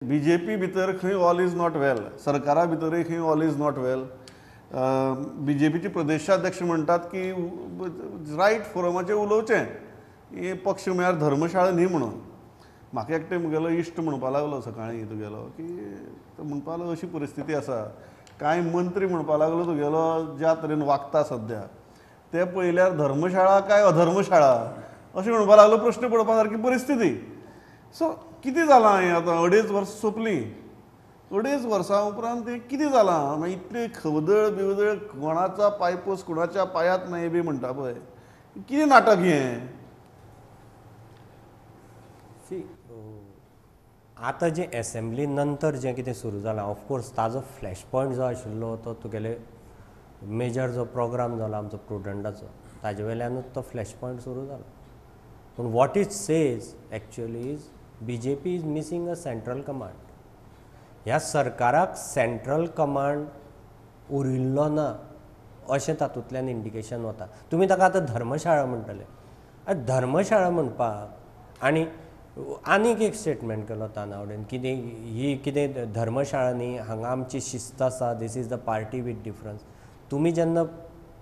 BJP भितर खंय all is not वेल, सरकारा भितरूय खंय ऑल is not वेल. बीजेपीचे प्रदेशाध्यक्ष म्हणटात की रायट फोरमाचेर उलोवचें, हे पक्ष म्हळ्यार धर्मशाळा न्ही म्हणून. म्हाका एकटे म्हगेलो इश्ट म्हणपा लागलो सकाळीं तुगेलो की तो म्हणपा लागलो अशी परिस्थिती आसा, कांय मंत्री म्हणपा लागलो तुगेलो ज्या तरेन वागता सद्या ते पळयल्यार धर्मशाळा काय अधर्मशाळा अशें म्हणपा लागलो, प्रश्न पडपा सारकी परिस्थिती. सो कितें जालां हें आतां 2.5 वर्सां सोंपलीं, 2.5 वर्सां उपरांत हें कितें जालां? मागीर इतली खवदळ बिवदळ, कोणाचा पांयपोस कोणाच्या पांयांत ना बी म्हणटा पळय, कितें नाटक हें? सी, आतां जें एसेंब्ली नंतर जें कितें सुरू जालां, ऑफकोर्स ताजो फ्लॅश पॉयंट जो आशिल्लो तो तुगेले मेजर जो प्रोग्राम जाला आमचो प्रुडंटाचो, ताजे वेल्यानूच तो फ्लॅश पॉयंट सुरू जाला. पूण what it says actually is BJP is missing a central command. ह्या सरकाराक सेंट्रल कमांड उरिल्लो ना अशें तातूंतल्यान इंडिकेशन वता. तुमी ताका आतां धर्मशाळा म्हणटले, धर्मशाळा म्हणपाक आनी आनीक एक स्टेटमेंट केलो तानावडेन कितें ही कितें धर्मशाळा न्ही, हांगा आमची शिस्त आसा, this is the party with difference. तुमी जेन्ना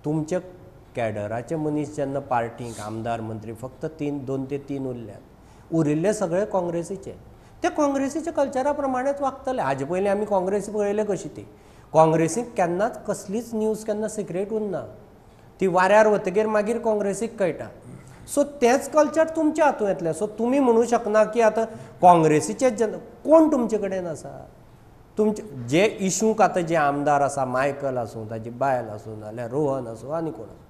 तुमच्या कॅडराचे मनीस जेन्ना पार्टीक आमदार मंत्री फक्त 2 ते 3 उरल्यात, उरिल्ले सगळे काँग्रेसीचे, ते काँग्रेसीच्या कल्चरा प्रमाणेच वागतले. हाजे पयलीं आमी काँग्रेस पळयले कशी ती, काँग्रेसीक केन्नाच कसलीच न्यूज केन्ना सिक्रेट उरना, ती वाऱ्यार वतगीर मागीर काँग्रेसीक कळटा. सो तेंच कल्चर तुमच्या हातूंत येतलें. सो तुमी म्हणू शकना की आतां काँग्रेसीचे जन कोण तुमचे कडेन आसा, तुमचे जे इशूक आतां जे आमदार आसा, मायकल आसूं, ताजी बायल आसूं, नाल्यार रोहन आसूं, आनी कोण आसूं,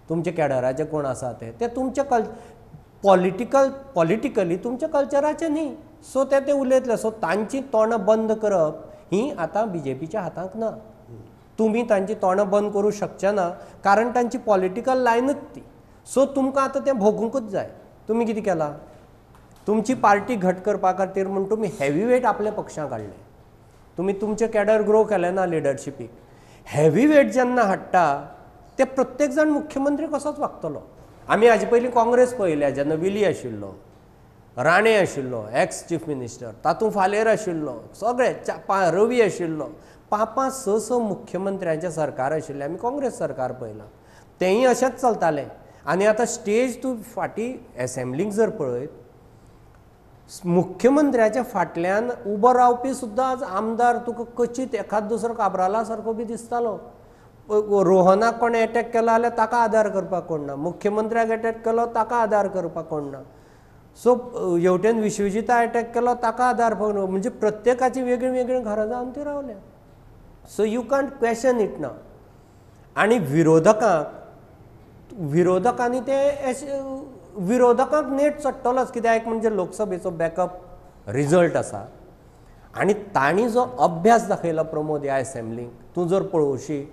तुमचे कॅडराचे कोण आसा ते तुमचे पॉलिटिकली तुमच्या कल्चराचे न्ही. सो ते उलयतले. सो तांची तोंडां बंद करप ही आतां बीजेपीच्या हातांत ना. तुमी तांची तोंडां बंद करूं शकचे ना, कारण तांची पॉलिटिकल लायनूच ती. सो तुमकां आतां तें भोगूंकूच जाय. तुमी कितें केलां, तुमची पार्टी घट करपा खातीर म्हूण तुमी हेवी वेट आपल्या पक्षाक हाडले, तुमी तुमचें कॅडर ग्रो केलें ना लिडरशिपीक. हेवी वेट जेन्ना हाडटा ते प्रत्येक जाण मुख्यमंत्री कसोच वागतलो. आमी हाजे पयलीं काँग्रेस पळयल्या, जेन्ना विली आशिल्लो, राणे आशिल्लो एक्स चीफ मिनिस्टर, तातूंत फालेर आशिल्लो, सगळे रवी आशिल्लो, 5 5 6 6 मुख्यमंत्र्यांचें सरकार आशिल्लें. आमी काँग्रेस सरकार पळयलां, तेंय अशेंच चलतालें. आनी आतां स्टेज तूं फाटीं एसेंब्लीक जर पळयत, मुख्यमंत्र्याच्या फाटल्यान उबो रावपी सुद्दां आज आमदार तुका क्वचीत एखाद दुसरो काब्राला सारको बी दिसतालो. रोहनाक कोणें एटॅक केलो जाल्यार ताका आदार करपाक कोण ना, मुख्यमंत्र्याक एटॅक केलो ताका आदार करपाक कोण ना, सो हेवटेन विश्वजिता एटॅक केलो ताका आदार, म्हणजे प्रत्येकाची वेगळीं वेगळीं घरां जावन ती रावल्या. So you can't question it ना. आनी विरोधकांनी ते विरोधकांक नेट चडटलोच, कित्याक म्हणजे लोकसभेचो बॅकअप रिजल्ट आसा. आनी तांणी जो अभ्यास दाखयला प्रमोद ह्या एसेंब्लीक, तूं जर पळोवशी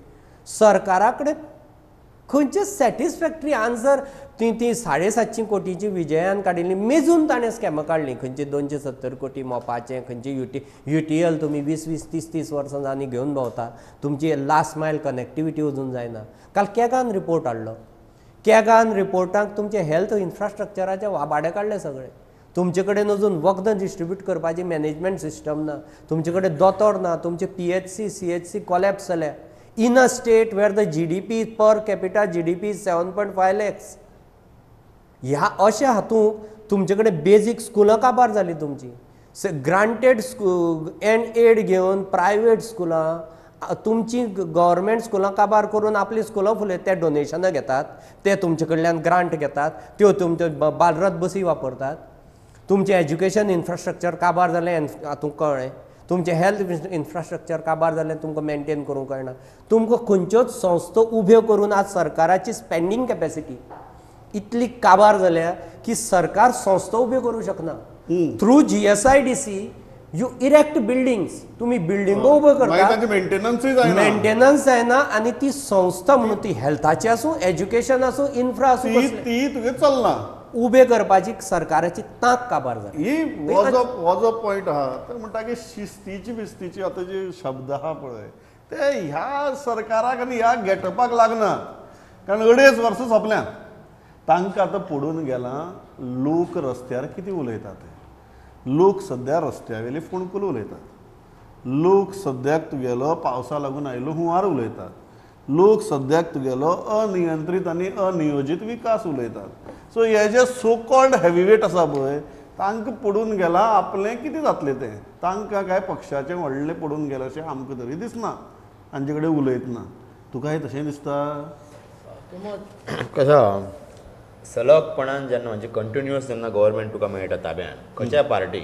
सरकारा कडेन खंयचे सॅटिस्फॅक्टरी आन्सर, ती ती 750 कोटीची विजयान काडिल्ली, मेजून ताणें स्कॅमां काडलीं, खंयचे 270 कोटी मोपाचें, खंयचे UTL तुमी 20 20 30 30 वर्सां आनी घेवन भोंवता, तुमची लास्ट मायल कनेक्टिविटी अजून जायना. काल कॅगान रिपोर्ट हाडलो, कॅगान रिपोर्टाक तुमचे हेल्थ इन्फ्रास्ट्रक्चराचे वाबाडे काडले सगळे. तुमचे कडेन अजून वखदां डिस्ट्रिब्यूट करपाची मॅनेजमेंट सिस्टम ना, तुमचे कडेन दोतोर ना, तुमचे PHC CHC collapse जाल्या. In a state where the GDP per capita GDP 7.5 lakhs, ह्या अशा हातूंत तुमचे कडेन बेजीक स्कुलां काबार जालीं तुमची, ग्रांटेड एंड एड घेवन प्रायवेट स्कुलां, तुमची गव्हर्मेंट स्कुलां काबार करून आपलीं स्कुलां फुलयत, ते डोनेशनां घेतात, ते तुमचे कडल्यान ग्रांट घेतात, त्यो तुमच्यो बालरथ बसी वापरतात. तुमचें एज्युकेशन इन्फ्रास्ट्रक्चर काबार जालें हातूंत कळ्ळें, तुमचें हेल्थ इन्फ्रास्ट्रक्चर काबार जालें तुमकां मेनटेन करूंक कळना. तुमकां खंयच्योच संस्था उब्यो करून आज सरकाराची स्पेंडींग कॅपेसिटी इतली काबार जाल्या की सरकार संस्था उब्यो करूंक शकना. Through GSIDC you erect buildings, तुमी बिल्डिंगो उब्यो करता, मेंटेनन्स जायना, आनी ती संस्था म्हणून ती हेल्थाची आसूं, एज्युकेशन आसूं, इन्फ्रा आसूं, ती तुगे चलना, उबे करपाची सरकाराची तांक काबार जाली. ही हो जो पॉयंट आहा तर म्हणटा की शिस्तीची बिस्तीची आतां जे शब्द आहा पळय ते ह्या सरकाराक आनी ह्या गेटअपाक लागना, कारण 2.5 वर्सां सोंपल्यात, तांकां आतां पडून गेलां लोक रस्त्यार कितें उलयतात ते. लोक सद्या रस्त्या वयले फोंडकुलां उलयतात, लोक सद्याक तुगेलो पावसा लागून आयिल्लो हुंवार उलयतात, लोक सद्याक तुगेलो अनियंत्रीत आनी अनियोजीत विकास उलयतात. सो हे जे सो कॉल्ड हेवीवेट आसा पळय तांकां पडून गेलां आपलें कितें जातलें तें, तांकां काय पक्षाचें व्हडलें पडून गेलां अशें आमकां तरी दिसना तांचे कडेन उलयतना. तुकाय तशें दिसता? कसो सलगपणान जेन्ना म्हणजे कंटिन्युअस जेन्ना गव्हर्मेंट तुका मेळटा ताब्यान खंयच्याय पार्टी,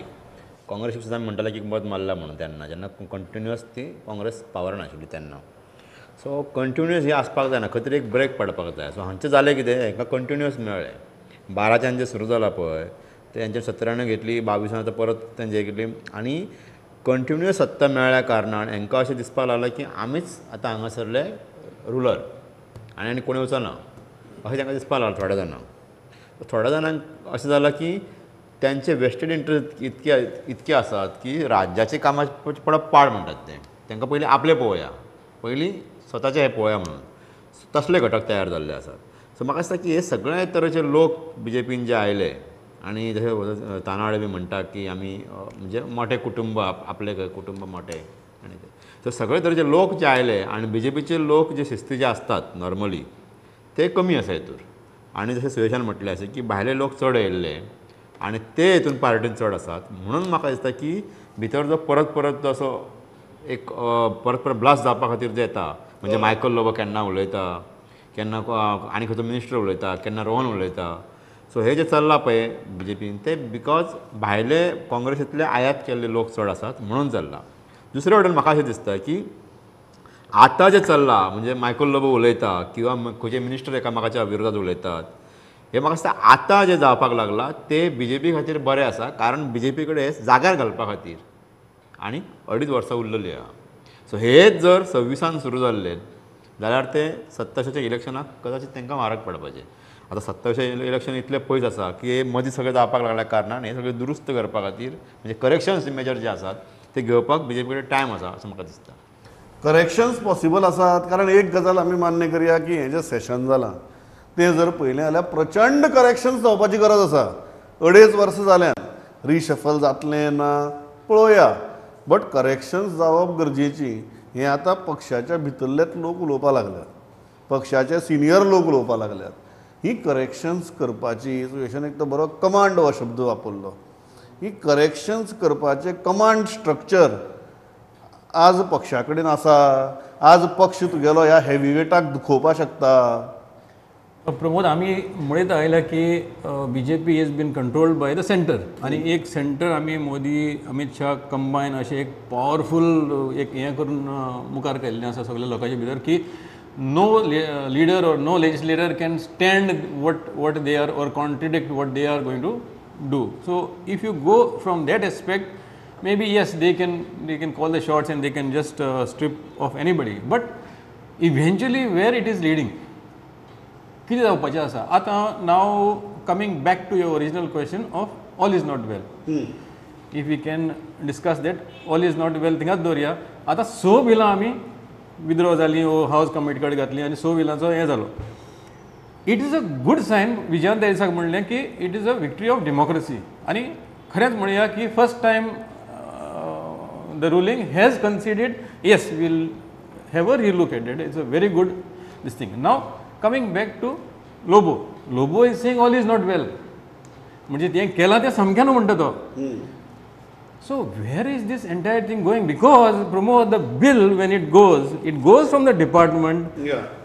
काँग्रेस सुद्दां म्हणटाले की मत मारला म्हणून तेन्ना जेन्ना कंटिन्युअस ती काँग्रेस पावरान आशिल्ली तेन्ना. सो कंटिन्युअस हें आसपाक जायना, खंय तरी एक ब्रेक पडपाक जाय. सो हांचें जालें कितें, हांकां कंटिन्युअस मेळ्ळें. 12च्यान जें सुरू जालां पळय तें हेंचे 17 घेतली, 22 आतां परत तेंचे घेतली आनी कंटिन्युअस सत्ता मेळ्ळ्या कारणान हांकां अशें दिसपाक लागलें की आमीच आतां हांगासरले रुलर आनी आनी कोणी वचना अशें तांकां दिसपाक लागलें. थोड्या जाणांक, थोड्या जाणांक अशें जालां की त्यांचे वेस्टेड इंट्रस्ट इतके इतके आसात की राज्याचे कामां पडप पाड म्हणटात ते. तांकां पयलीं आपलें पळोवया, पयलीं स्वताचें हें पळोवया म्हणून तसले घटक तयार जाल्ले आसात. सो म्हाका दिसता की हे सगळे तरेचे लोक बीजेपीन जे आयले आनी जशें तानावडे बी म्हणटा की आमी म्हणजे मोठे कुटुंब, आपले कुटुंब मोठे आनी ते, सो सगळे तरेचे लोक जे आयले आनी बीजेपीचे लोक जे शिस्ती जे आसतात नॉर्मली ते कमी आसा हितूर. आनी जशें सुयेशान म्हटलें अशें की भायले लोक चड येयल्ले आनी ते हितून पार्टीन चड आसात म्हणून म्हाका दिसता की भितर जो परत परत असो एक परत परत ब्लास्ट जावपा खातीर जे येता, म्हणजे मायकल लोबो केन्ना उलयता, केन्ना आनी खंयचो मिनिस्टर उलयता, केन्ना रोहन उलयता. सो हे जे चल्लां पळय बीजेपीन ते because भायले काँग्रेसींतले आयात केल्ले लोक चड आसात म्हणून चल्लां. दुसरे वटेन म्हाका अशें दिसता की आतां जें चल्लां म्हणजे मायकल लोबो उलयता किंवा खंयचे मिनिस्टर एकामेकाच्या विरोधात उलयतात, हे म्हाका दिसता आतां जें जावपाक लागलां ते बीजेपी खातीर बरें आसा, कारण बीजेपी कडेन जाग्यार घालपा खातीर आनी 2.5 वर्सां उरलेलीं आहा. सो हेच जर 26 सुरू जाल्लें जाल्यार ते 27च्या इलेक्शनाक कदाचित तांकां म्हारग पडपाचें. आतां 27 इलेक्शन इतलें पयस आसा की हे मदीं सगळें जावपाक लागल्या कारणान हें सगळें दुरुस्त करपा खातीर म्हणजे करेक्शन्स मेजर जे आसात ते घेवपाक बीजेपी कडेन टायम आसा असो म्हाका दिसता. करेक्शन्स पॉसिबल आसात, कारण एक गजाल आमी मान्य करया की हें जें सेशन जालां तें जर पळयलें जाल्यार प्रचंड करेक्शन्स जावपाची गरज आसा. 2.5 वर्सां जाल्यान रिशफल जातलें ना पळोवया, बट करेक्शन्स जावप गरजेची. हें आतां पक्षाच्या भितरलेच लोक उलोवपाक लागल्यात, पक्षाचे सिनियर लोक उलोवपाक लागल्यात. ही करेक्शन्स करपाची, सुयेशान एक तो बरो कमांड हो शब्द वापरलो, ही करेक्शन्स करपाचें कमांड स्ट्रक्चर आज पक्षा कडेन आसा. आज पक्ष तुगेलो ह्या हेवीवेटाक दुखोवपाक शकता. प्रमोद, आमी म्हणत आयल्या की BJP has been controlled by the centre आनी एक सेंटर आमी मोदी अमीत शाह कंबायन अशें एक पावरफूल एक हें करून मुखार केल्लें आसा सगळ्या लोकांच्या भितर की no leader or no legislator can stand what they are or contradict what they are going to do. So if you go from that aspect, maybe yes, they can call the shots and they can just strip off anybody. But eventually where it is leading, कितें जावपाचें आसा आतां? Now coming back to your original question of all is not well, if we can discuss that all is not well थिंगाच दवरया. आतां 6 बिलां आमी withdraw जालीं वो house committee कडेन घातली आनी 6 बिलांचो हें जालो. It is a good sign. विजयान त्या दिसाक म्हणलें की it is a victory of democracy आनी खरेंच म्हणया की first time the ruling has conceded, yes, we'll have a relook at it. It's a very good this thing. Now coming back to Lobo, Lobo is saying all is not well, म्हणजे तें केलां तें सामकें न्हू म्हणटा तो. So where is this entire thing going? Because Pramod, the bill when it goes from the department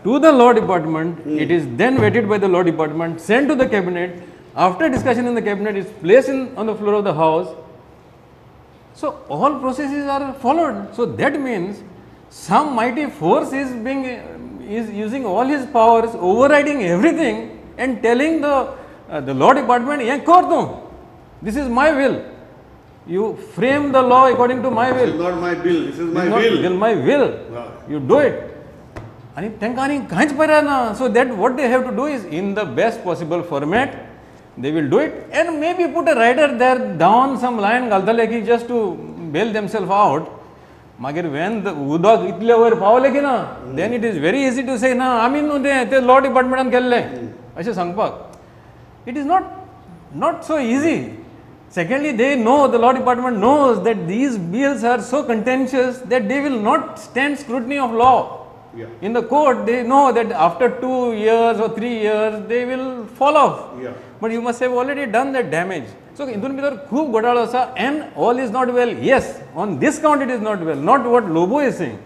to the law department. It is then vetted by the law department, sent to the cabinet. After discussion in the cabinet, it's placed on the floor of the house. So all processes are followed. So that means some mighty force is using all his powers, overriding everything and telling the law department, "Ye kar tu, this is my will. You frame the law according to my will. This is not my bill, this is my will. My will. You do it." आनी तांकां आनी कांयच पर्याय ना. So that what they have to do is in the best possible format they will do it and maybe put a rider there down some line घालतले की just to bail themselves out. मागीर when the उदक इतले वयर पावलें की ना, then it is very easy to say ना आमी न्हू तें लॉ डिपार्टमेंटान केल्लें अशें सांगपाक. It is not so easy. Secondly, they know, the law department knows that these bills are so contentious that they will not stand scrutiny of law. Yeah. In the court, they know that after 2 years or 3 years, they will fall off. Yeah. But you must have already done that damage. So, हितून भितर खूब घोटाळो आसा and all is not well. Yes, on this count it is not well. Not what Lobo is saying.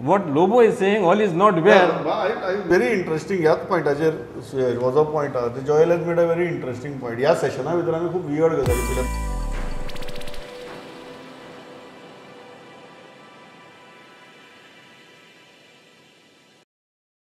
What Lobo is saying, all is not well. Very interesting ह्याच पॉयंटाचेर हो जो point आहा, Joel has made a very interesting point. ह्या सेशना भितर आमी खूब weird गजाली केल्या.